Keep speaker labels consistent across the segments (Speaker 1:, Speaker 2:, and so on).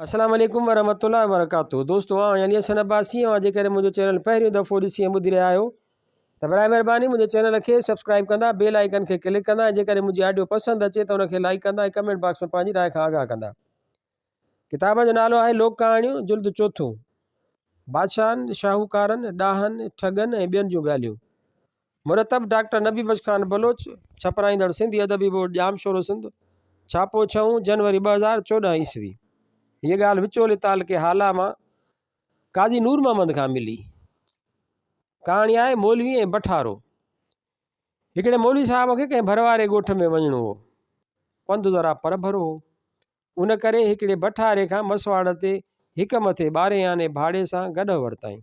Speaker 1: السلام عليڪم ورحمة الله وبرڪاته دوستو آئون علي حسن عباسي اوهان جيڪڏهن منهنجو چينل پهريون دفعو ڏسي ۽ ٻڌي رهيا آهيو ته برائي مهرباني منهنجي چينل کي سبسڪرائب ڪندا بيل آئيڪن کي ڪلڪ ڪندا ۽ جيڪڏهن منهنجي آڊيو پسند اچي ته ان کي لائيڪ ڪندا ۽ ڪمينٽ باڪس ۾ پنهنجي راء کان آگاهه ڪندا. ڪتاب جو نالو آهي لوڪ ڪهاڻيون جلد چوٿون بادشاهن، شاهوڪارن، ڏاهن، ٺڳن ۽ ٻين جون ڳالهيون. مرتب ڊاڪٽر نبي بخش خان بلوچ، ڇپرائيندڙ سنڌي ادبي بورڊ ڄامشورو سنڌ، ڇاپو ڇهون جنوري 2014 عيسوي. هيء ڳالهه وچولي تعلقي هالا مان قاضي نور محمد کان ملي. ڪهاڻي آهي مولوي ۽ بٺارو. هڪڙي مولوي صاحب کي ڪنهن ڀر واري ڳوٺ ۾ وڃڻو هو. پنڌ ذرا پرڀرو هو. ان ڪري هڪڙي بٺاري کان مسواڙ تي هڪ مٿي ٻارهين آني ڀاڙي سان گڏهه ورتائين.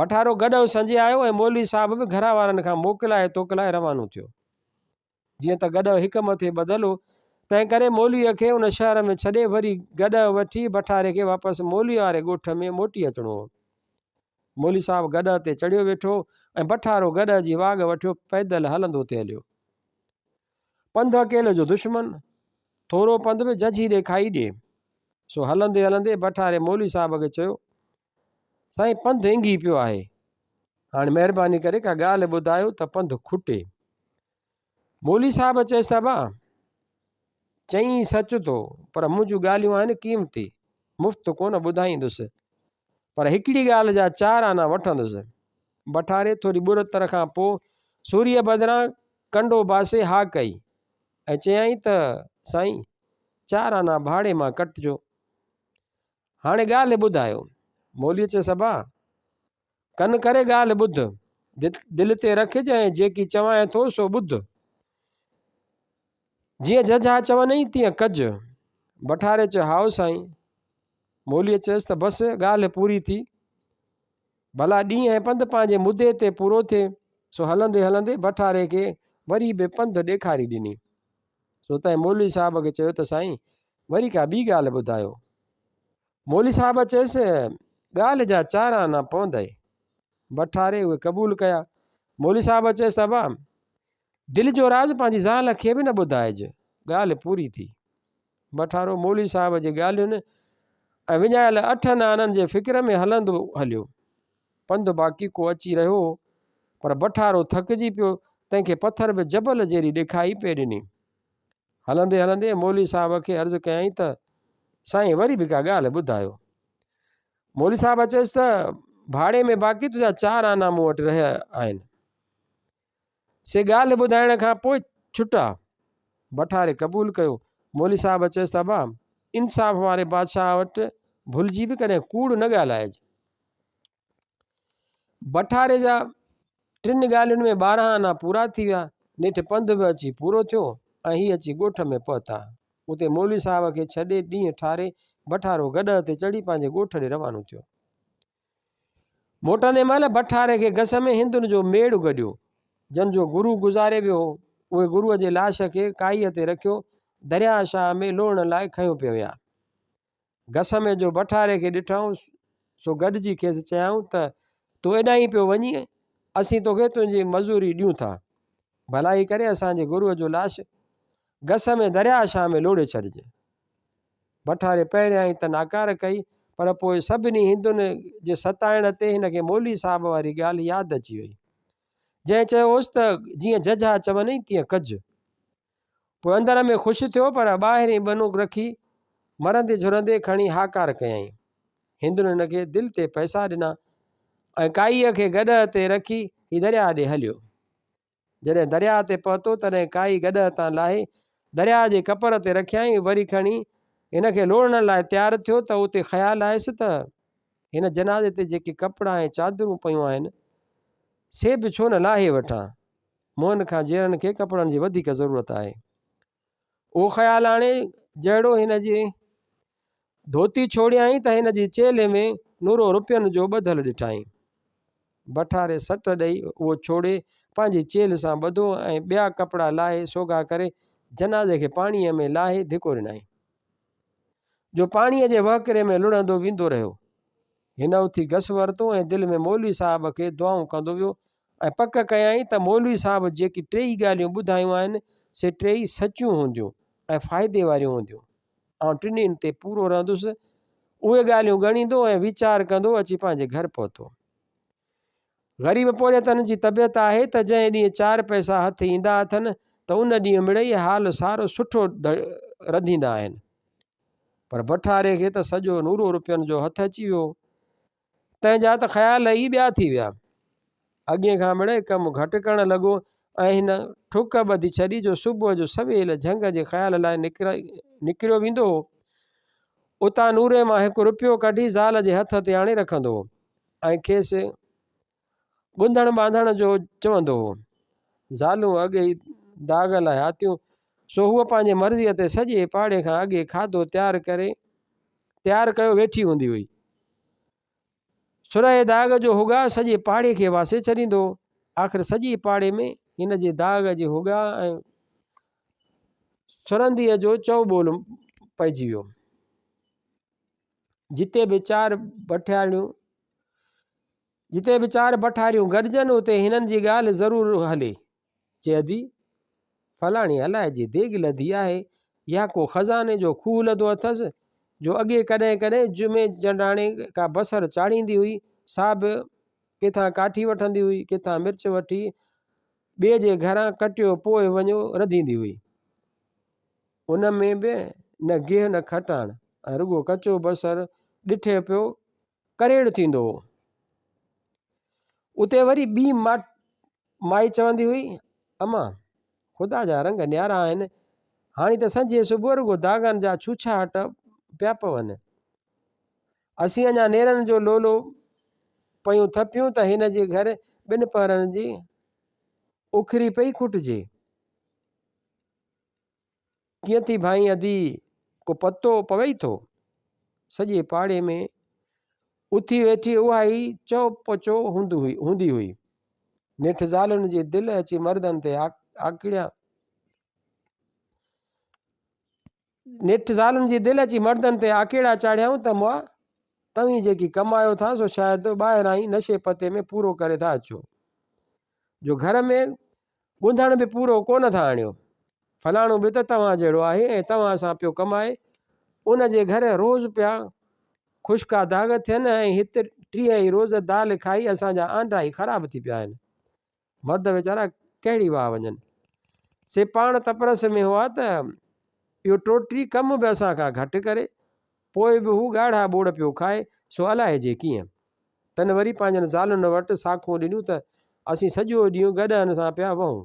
Speaker 1: بٺارو گڏهه سنجهي آيو ۽ مولوي صاحب به گهر وارن کان موڪلائي توڪلائي روانو ٿيو. جيئن ته گڏهه هڪ مٿي ٻڌل هو، تنهن ڪري مولويء کي ان شهر ۾ ڇڏي وري گڏهه وٺي بٺاري کي واپس مولويء واري ڳوٺ ۾ موٽي اچڻو هو. مولوي صاحب گڏهه تي چڙهيو ويٺو ۽ بٺارو گڏهه جي واڳ وٺيو پيدل هلندو ٿي هليو. پنڌ اڪيلي جو دشمن، ٿورو پنڌ به ججهي ڏيکائي ڏي. سو هلندي هلندي بٺاري مولوي صاحب کي چيو، سائين پنڌ انگهي پيو آهي، هاڻي مهرباني ڪري ڪا ڳالهه ٻڌايو ته پنڌ کٽي. مولوي صاحب چيس ته ابا، چئين سچ ٿو، پر منهنجون ڳالهيون آهن قيمتي، مفت ڪونه ٻڌائيندس، پر هڪڙي ڳالهه جا چار آنا وٺندس. بٺاري ٿوري ٻرتر کان پوء سوريء بدران ڪنڊو باسي ها ڪئي ۽ چيائين ته سائين، چار آنا ڀاڙي مان ڪٽجو. هاڻي ڳالهه ٻڌايو. مولويء چيس، ابا! ڪن ڪري ڳالهه ٻڌ. دل تي رکج ۽ جيڪي چوانء ٿو سو ٻڌ. جيئن جهجها چونئي تيئن ڪج. بٺاري چيو، هائو سائين. مولويء چيس ته بس ڳالهه پوري ٿي. ڀلا ڏينهن ۽ پنڌ پنهنجي مدي تي پورو ٿئي. سو هلندي هلندي بٺاري کي وري به پنڌ ڏيکاري ڏني. سو تنهن مولوي صاحب کي چيو ته سائين وري ڪا ٻي ڳالهه ٻڌايو. مولوي صاحب چيس ڳالهه جا چار آنا پوندئي. بٺاري اهي قبول ڪيا. مولوي صاحب چيس ابا دل جو راز پنهنجي زال کي به نه ٻڌائج. ڳالهه پوري ٿي. بٺارو مولوي صاحب جي ڳالهين ۽ وڃايل اٺن آنن جي فڪر ۾ هلندو هليو. پنڌ باقي ڪو اچي رهيو هو، پر بٺارو ٿڪجي پيو، تنهن کي پٿر به جبل جيڏي ڏيکائي پئي ڏني. هلندي هلندي مولوي صاحب کي عرض ڪيائين ته، سائين وري به ڪا ڳالهه ٻڌايو. مولوي صاحب چيس ته، ڀاڙي ۾ باقي تنهنجا چار آنا مون وٽ رهيا آهن. سي ڳالهه ٻڌائڻ کان پوء ڇٽا. بٺاري قبول ڪيو. مولوي صاحب چيس ته ابا، انصاف واري بادشاهه وٽ ڀلجي به ڪڏهن ڪوڙ نه ڳالهائج. بٺاري جا ٽن ڳالهين ۾ 12 آنا پورا ٿي ويا. نيٺ پنڌ به اچي پورو ٿيو ۽ هي اچي ڳوٺ ۾ پهتا. اتي مولوي صاحب کي ڇڏي ڏينهن ٺاري بٺارو گڏهه تي چڙهي پنهنجي ڳوٺ ڏي روانو ٿيو. موٽندي مهل بٺاري کي گس ۾ هندن جو ميڙ گڏيو، جن جو گرو گذاري ويو هو. اهي گروء جي لاش کي ڪائيء تي رکيو درياهه شاهه ۾ لوڙهڻ لاء کنيو پئي ويا. گس ۾ جو بٺاري کي ڏٺائون، سو گڏجي کيس چيائون ته تون ايڏانهن پيو وڃين، اسين توکي تنهنجي مزوري ڏيون ٿا. ڀلائي ڪري اسان جي گروء جو لاش گس ۾ درياهه شاهه ۾ لوڙهي ڇڏج. بٺاري پهريائين ته ناڪار ڪئي، پر پوء سڀني هندن جي ستائڻ تي هن کي مولوي صاحب واري ڳالهه ياد اچي وئي، جنهن چيو هوس ته جيئن جهجها چونئي تيئن ڪج. پوء اندر ۾ خوش ٿيو، پر ٻاهرين ٻنو رکي مرندي جهرندي کڻي هاڪار ڪيائين. هندن هن کي دل تي پئسا ڏنا ۽ ڪائيء کي گڏهه تي رکي هي درياهه ڏي هليو. جڏهن درياهه تي پهتو، تڏهن ڪائي گڏهه تان لاهي، درياهه جي ڪپر تي رکيائين، وري کڻي هن کي لوڙهڻ لاء تيار ٿيو ته اتي خيال آيس ته هن جنازي تي جيڪي ڪپڙا ۽ چادرون پيون آهن، سي به ڇو نه لاهي وٺان. منهن کان جيئرن کي ڪپڙن جي وڌيڪ ضرورت آهي. اهو خيال آڻي جهڙو هن جي ڌوتي ڇوڙيائين ته هن جي چيلهه ۾ نورو روپين جو ٻڌل ڏٺائين. بٺاري سٽ ڏئي اهو ڇوڙي پنهنجي چيلهه سان ٻڌو ۽ ٻيا ڪپڙا لاهي سوگها ڪري جنازي کي پاڻيء ۾ لاهي ڌڪو ڏنائين، جو پاڻيء جي وهڪري ۾ لڙهندو ويندو رهيو. هن اٿي گس ورتو ۽ دل ۾ مولوي صاحب کي دعائون ڪندو ويو ۽ پڪ ڪيائين ته مولوي صاحب جيڪي ٽيئي ڳالهيون ٻڌايون آهن، سي ٽيئي سچيون هونديون ۽ فائدي واريون هونديون. آئون ٽنهين تي پورو رهندس. اهي ڳالهيون ڳڻيندو ۽ ويچار ڪندو اچي پنهنجي گهر پهتو. غريب پورهيتن جي طبيعت آهي ته جنهن ڏينهن چار پئسا هٿ ايندا اٿن ته ان ڏينهن مڙئي حال سارو سٺو رڌيندا آهن. پر بٺاري کي ته سڄو نورو روپين جو هٿ اچي ويو. تنهن جا ته خيال ئي ٻيا ٿي ويا. اڳئين کان مڙئي ڪم گهٽ ڪرڻ لڳو ۽ هن ٺڪ ٻڌي ڇڏي جو صبح جو سويل جهنگ جي خيال لاء نڪريو ويندو هو. اتان نوري مان هڪ روپيو ڪڍي زال جي هٿ تي آڻي رکندو هو. ۽ کيس ڳنڌڻ ٻانڌڻ جو چوندو هو. زالون اڳي ئي داغ لاء آتيون، سو هوء پنهنجي مرضيء تي سڄي پاڙي کان اڳي کاڌو تيار ڪري تيار ڪيو ويٺي هوندي هئي. سرهي داغ جو هڳاء سڄي پاڙي کي واسي ڇڏيندو هو. آخر سڄي پاڙي ۾ هن جي داغ جي هڳاء ۽ سرنديء جو چئو ٻول پئجي ويو. جتي به چار بٺياڻيون جتي به چار بٺاريون گڏجن اتي هنن جي ڳالهه ضرور هلي. چي ادي! فلاڻي الائجي ديڳ لڌي آهي يا ڪو خزاني جو کوهه لڌو اٿس جو اڳي ڪڏهن ڪڏهن جمعي جنڊاڻي ڪا بصر چاڙهيندي هئي سا به ڪٿان ڪاٺي وٺندي هئي ڪٿان مرچ وٺي ٻئي جي گهران ڪٽيو پوء وڃيو رڌيندي هئي. ان ۾ به نه گيهه نه کٽاڻ ۽ رڳو ڪچو بصر ڏٺي پيو ڪريڙ ٿيندو هو. اتي وري ٻي مائي چوندي هئي، امان! خدا جا رنگ نيارا آهن، هاڻي ته سنجهي صبح رڳو داغن جا ڇوڇاٽ پيا پون. اسين اڃا نيرن جو لولو پيون ٿڦيون ته هن جي گهر ٻن پهرن جي اکري پئي کوٽجي. ڪيئن ٿي ڀانئين ادي، ڪو پتو پويئي ٿو؟ سڄي پاڙي ۾ اٿي ويٺي اها ئي چئو پچو هوندي هئي. نيٺ زالن جي دل اچي مردن تي آڪڙيا. نيٺ زالن جي دل اچي مردن تي آڪيڙا چاڙهيائون ته مئا، توهين جيڪي ڪمايو ٿا سو شايد ٻاهران ئي نشي پتي ۾ پورو ڪري ٿا اچو، جو گهر ۾ ڳنڌڻ به پورو ڪونه ٿا آڻيو. فلاڻو به ته توهان جهڙو آهي ۽ توهان سان پيو ڪمائي. ان جي گهر روز پيا خشڪا داغ ٿين ۽ هت 30 ئي روز دال کائي اسان جا آنڊا ئي خراب ٿي پيا آهن. مرد ويچارا ڪهڙي واهه وڃن. سي پاڻ تپرس ۾ هئا ته اهو ٽوٽي ڪم به اسان کان گهٽ ڪري، پوء به هو ڳاڙها ٻوڙ پيو کائي، سو الائجي ڪيئن. تن وري پنهنجن زالن وٽ ساکون ڏنيون ته اسين سڄو ڏينهن گڏهن سان پيا وهون،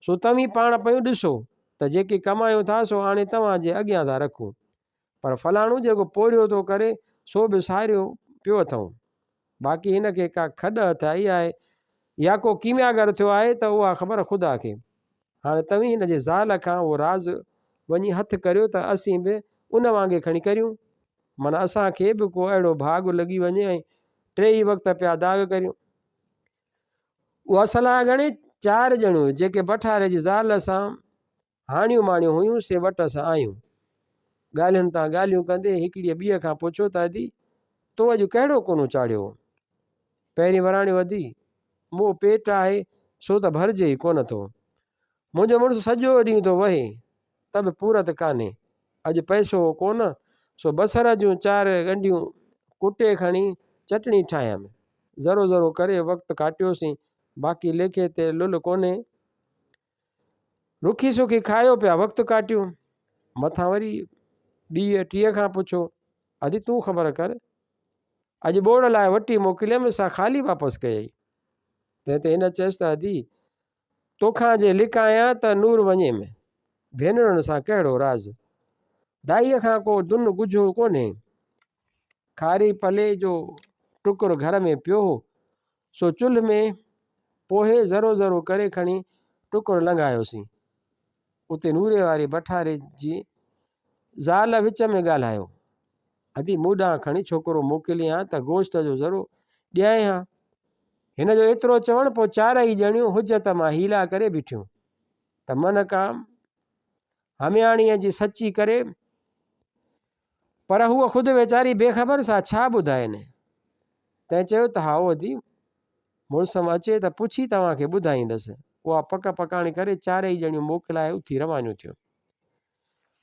Speaker 1: سو توهين پاڻ پيون ڏسو ته جيڪي ڪمايون ٿا سو آڻي توهان جي اڳيان ٿا رکون، پر فلاڻو جيڪو پورهيو ٿو ڪري سو به ساريو پيو اٿئون. باقي هن کي ڪا کڏ هٿ آئي آهي يا ڪو ڪيمياگر ٿيو آهي ته اها خبر خدا کي. هاڻي توهين هن جي زال کان اهو راز وڃي هٿ ڪريو ته اسين به ان وانگي کڻي ڪريون. معنيٰ اسان کي به ڪو اهڙو ڀاڳ لڳي وڃي ۽ ٽيئي وقت پيا داغ ڪريون. اها صلاح ڳڻي چار ڄڻيون جيڪي بٺاري جي زال سان هاڻيون ماڻيون هيون سي وٽس آيون. ڳالهين تان ڳالهيون ڪندي هڪڙيء ٻيء کان پڇيو ته ادي، تو اڄ ڪهڙو ڪونو چاڙهيو هو؟ پهرين وراڻيو ادي، مون پيٽ آهي سو ته ڀرجي ئي ڪونه ٿو. منهنجو مڙس سڄو ڏينهن ٿو وهي، ته به پورت ڪانهي. اڄ پئسو هو ڪونه، سو بصر جون چار ڳنڍيون ڪٽي کڻي چٽڻي ٺاهيم. ذرو ذرو ڪري وقت ڪاٽيوسين، باقي ليکي تي لل ڪونهي. رکي سکي کايو پيا وقت ڪاٽيون. مٿان وري ٻيء ٽيء کان پڇيو، ادي تون خبر ڪر، اڄ ٻوڙ لاء وٽي موڪليم سا خالي واپس ڪيئي. تنهن تي هن چيس ته ادي، توکان جي لڪايان ته نور وڃيم، ڀينرن سان ڪهڙو راز. دائيء کان ڪو دن ڳجهو ڪونهي. کاري پلي جو ٽڪر گهر ۾ پيو هو، سو چلهه ۾ پوهي ذرو ذرو ڪري کڻي ٽڪر لنگهايوسين. اتي نوري واري بٺاري جي زال وچ ۾ ڳالهايو، ادي مون ڏانهن کڻي ڇوڪرو موڪلين ها ته گوشت جو ذرو ڏيانء ها. هن جو ايترو چوڻ پوء چارئي ڄڻيون حجت مان حيلا ڪري بيٺيون ته من ڪا همياڻيء جي سچي ڪري، پر هوء خود ويچاري بي خبر سا ڇا ٻڌائين. تنهن چيو ته هائو ادي، مڙسم اچي ته پڇي توهان کي ٻڌائيندس. اها پڪ پڪاڻي ڪري چارئي ڄڻيون موڪلائي اٿي روانيون ٿيون.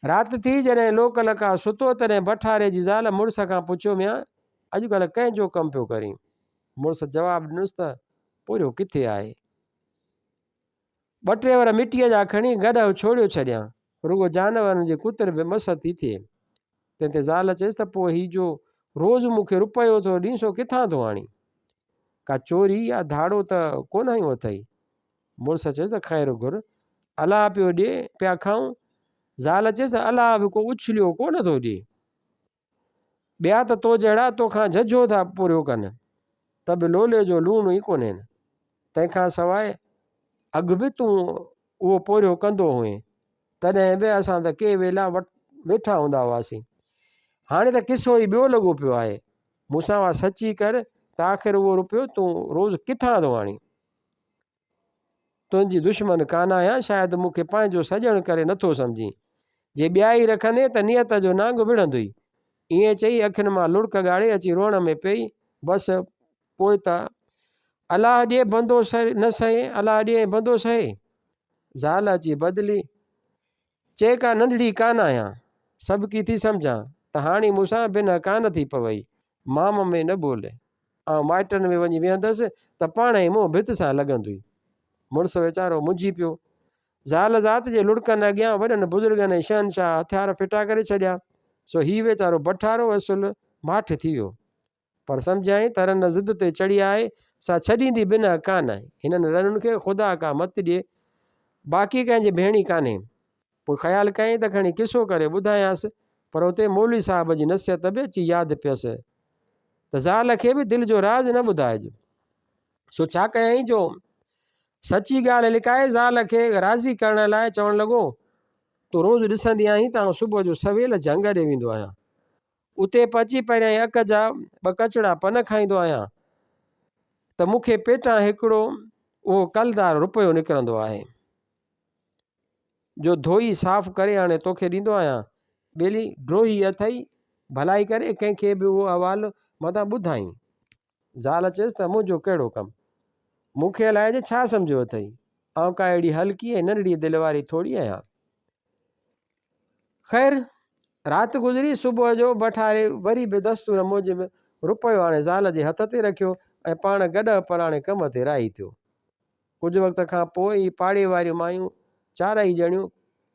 Speaker 1: رات ٿي، جڏهن لوڪ لقا ستو، تڏهن بٺاري جي زال مڙس کان پڇيو، ميان، اڄڪلهه ڪنهن جو ڪم پيو ڪرين؟ مڙس جواب ڏنس ته، پورهيو ڪٿي آهي؟ ٻه ٽي ور مٽيء جا کڻي گڏهه ڇوڙيو ڇڏيان، رڳو جانورن جي ڪتر به مس ٿي ٿئي. تنهن تي زال چيس ته، پوء هي جو روز مون کي رپيو ٿو ڏين، سو ڪٿان ٿو آڻين؟ ڪا چوري يا ڌاڙو ته ڪونه هنيو اٿئي؟ مڙس چيس ته خير گهر، الله پيو ڏي، پيا کائون. زال چيس ته الله به ڪو اڇليو ڪو نه ٿو ڏي. ٻيا ته تو جهڙا توکان جهجهو ٿا پورهيو ڪن، ته به لولي جو لوڻ ئي ڪونهين. تنهن کان سواء اڳ به تون اهو پورهيو ڪندو هئين، تڏهن به اسان ته ڪي ويلا ويٺا هوندا هئاسين. هاڻي ته قصو ئي ٻيو لڳو پيو آهي. مون سان اها سچي ڪر ته آخر اهو رپيو تون روز ڪٿان ٿو آڻين؟ تنهنجي دشمن ڪانه آهيان، شايد مون کي پنهنجو سڄڻ ڪري نٿو سمجهين. جي ٻيائي رکندين ته نيت جو نانگ وڙهندوئي. ائين چئي اکين مان لڙڪ ڳاڙي اچي روئڻ ۾ پيئي. بس پوء ته الله ڏي بندو نه سهي، الله ڏي ۽ بندو سهي. زال اچي بدلي. چي ڪا ننڍڙي ڪانه آهيان، سڀڪي ٿي سمجهان ته هاڻي مون سان بنهه ڪانه ٿي پوئي. مام ۾ نه ٻول. آئون مائٽن ۾ وڃي ويهندس ته پاڻهي منهن ڀت سان لڳندوئي. مڙس ويچارو منجهي پيو. زال ذات جي لڙڪن اڳيان وڏن بزرگن ۽ شهنشاهه هٿيار ڦٽا ڪري ڇڏيا. سو هي ويچارو بٺارو اصل ماٺ ٿي ويو. پر سمجهيائين ته رن ضد تي چڙهي آهي، سا ڇڏيندي بنهه ڪانه. هنن رنن کي خدا ڪا مت ڏئي. باقي ڪنهن جي ڀيڻي ڪانهي. پوء خيال ڪيائين ته کڻي قصو ڪري ٻڌايانس، پر اتي مولوي صاحب جي نصيحت به اچي ياد پيس ته زال کي به دل جو راز نه ٻڌائج. سو ڇا ڪيائين جو سچي ڳالهه لڪائي زال کي راضي ڪرڻ لاء چوڻ لڳو، تون روز ڏسندي آهين ته آئون صبح جو سويل جهنگ ڏي ويندو آهيان. اتي پهچي پهريائين اڪ جا ٻه ڪچڙا پن کائيندو آهيان ته مون کي پيٽان هڪڙو اهو ڪلدار رپيو نڪرندو آهي. جو ڌوئي صاف ڪري آڻي توکي ڏيندو آهيان. ٻيلي، ڊوهي اٿئي، ڀلائي ڪري ڪنهن کي به اهو احوال متان ٻڌائين. زال چيس ته منهنجو ڪهڙو ڪم؟ مون کي الائجي ڇا سمجهيو اٿئي؟ آئون ڪا اهڙي هلڪي ۽ ننڍڙي دل واري ٿوري آهيان. خير، رات گذري، صبح جو بٺاري وري به دستور موجب رپيو آڻي زال جي هٿ تي رکيو ۽ پاڻ گڏهه پراڻي ڪم تي راهي ٿيو. ڪجهه وقت کان پوء ئي پاڙي واريون مايون چارئي ڄڻيون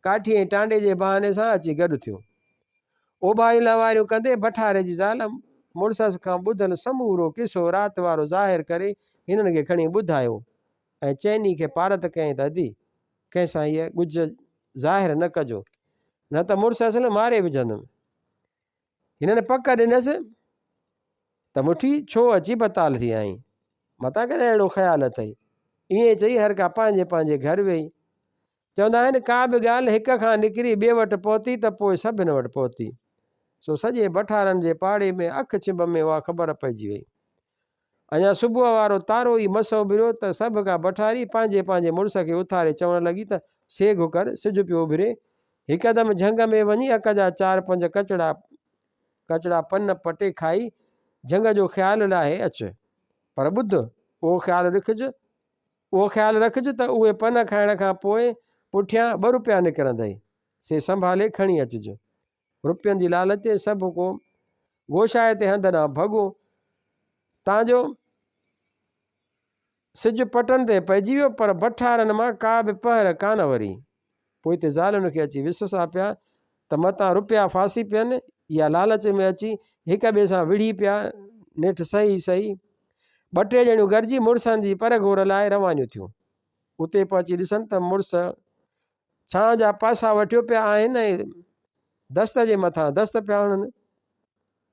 Speaker 1: ڪاٺي ۽ ٽانڊي جي بهاني سان اچي گڏ ٿيون. اوڀاريون لهواريون ڪندي بٺاري جي زال مڙسس کان ٻڌل سمورو قصو رات وارو ظاهر ڪري هنن کي کڻي ٻڌايو ۽ چئني کي پارت ڪيائين ته ادي ڪنهن سان هيء ڳجهه ظاهر نه ڪجو نه ته مڙس اصل ماري وجهندم. هنن پڪ ڏنس ته مٺي ڇو اچي بتال ٿي آهين؟ متان ڪڏهن اهڙو خيال اٿئي. ائين چئي هر ڪا پنهنجي پنهنجي گهر ويئي. چوندا آهن ڪا به ڳالهه هڪ کان نڪري ٻئي وٽ پهتي ته پوء سڀن وٽ پهتي. سو سڄي بٺارن جي پاڙي ۾ اک ڇنڀ ۾ اها خبر پئجي وئي. اڃا صبح وارو تارو ئي مس اڀريو ته سڀ ڪا بٺاري پنهنجي پنهنجي مڙس کي اٿاري چوڻ لڳي ته سيگهه ڪر، سج پيو اڀري. هڪدم جهنگ ۾ وڃي اڪ جا چار پنج ڪچڙا ڪچڙا پن پٽي کائي جهنگ جو خيال لاهي اچ. پر ٻڌ، اهو خيال رکج، اهو خيال رکج ته اهي پن کائڻ کان پوء پٺيان ٻه روپيا نڪرندئي، سي سنڀالي کڻي اچج. روپين جي لالچ تي سڀ ڪو گوشائتي هنڌ ڏانهن ڀڳو، تان جو سج پٽن تي پئجي ويو، پر بٺارن مان ڪا به پهر ڪانه وري. پوئتي زالن کي اچي وسوسا پيا ته متان روپيا ڦاسي پين يا لالچ ۾ اچي هڪ ٻئي سان وڙهي پيا. نيٺ سهي سهي ٻه ٽي ڄڻيون گڏجي مڙسن جي پرگهور لاء روانيون ٿيون. اتي پهچي ڏسن ته مڙس ڇانء جا پاسا وٺيو پيا آهن ۽ دست جي مٿان دست پيا هڻن.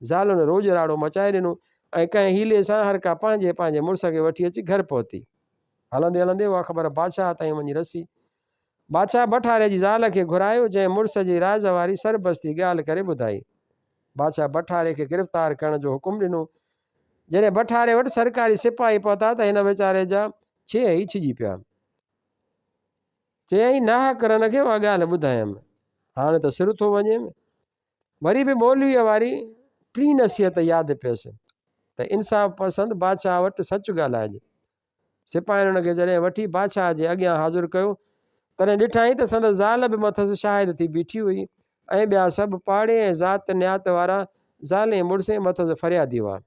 Speaker 1: زالن روڄ راڙو مچائي ڏنو ۽ ڪنهن حيلي سان هر ڪا پنهنجي پنهنجي مڙس کي وٺي اچي گهر پهتي. هلندي هلندي اها خبر بادشاهه تائين وڃي رسي. بادشاهه بٺاري جي زال کي گهرايو، جنهن مڙس جي راز واري سربستي ڳالهه ڪري ٻڌائي. بادشاهه بٺاري کي گرفتار ڪرڻ جو حڪم ڏنو. جڏهن بٺاري وٽ سرڪاري سپاهي پهتا ته هن ويچاري جا ڇيهه ئي ڇڄي پيا. چيائين، ناحق رن کي اها ڳالهه ٻڌايم، هاڻ ته سر ٿو وڃيم. وري به مولويء واري ٽين نصيحت ياد پيس ته انصاف پسند بادشاهه وٽ سچ ڳالهائج. سپاهين هن کي جڏهن وٺي بادشاهه جي اڳيان حاضر ڪيو، تڏهن ڏٺائين ته سندس زال به مٿس شاهد ٿي بيٺي هئي ۽ ٻيا سڀ پاڙي ۽ ذات نيات وارا زالين مڙسين مٿس فريادي هئا.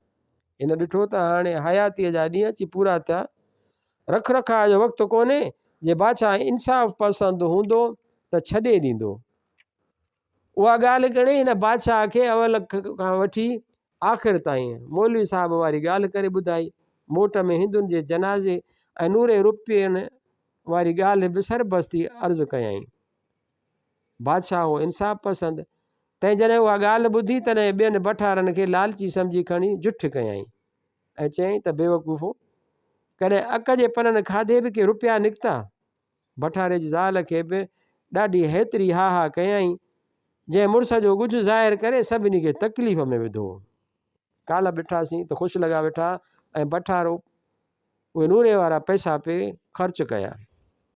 Speaker 1: هن ڏٺو ته هاڻي حياتيء جا ڏينهن اچي پورا ٿيا. رک رکاء جو وقت ڪونهي، جي بادشاهه انصاف پسند هوندو ته ڇڏي ڏيندو. اها ڳالهه ڳڻي هن بادشاهه کي اول کان وٺي آخر تائين مولوي صاحب واري ڳالهه ڪري ٻڌائي. موٽ ۾ هندن جي جنازي ۽ نوري روپين واري ڳالهه به سربستي عرض ڪيائين. بادشاهه هو انصاف پسند، تنهن جڏهن اها ڳالهه ٻڌي تڏهن ٻين بٺارن کي لالچي سمجهي کڻي جٺ ڪيائين ۽ چيائين ته بيوقوفو! ڪڏهن اڪ جي پنن کاڌي به ڪي روپيا نڪتا؟ بٺاري جي زال کي به ڏاڍي هيتري ها ها ڪيائين، جنهن مڙس جو ڳجهه ظاهر ڪري سڀني کي تڪليف ۾ وڌو. ڪالهه به ڏٺاسين ته خوش لڳا ويٺا ۽ بٺارو اهي نوري وارا پئسا پئي خرچ ڪيا.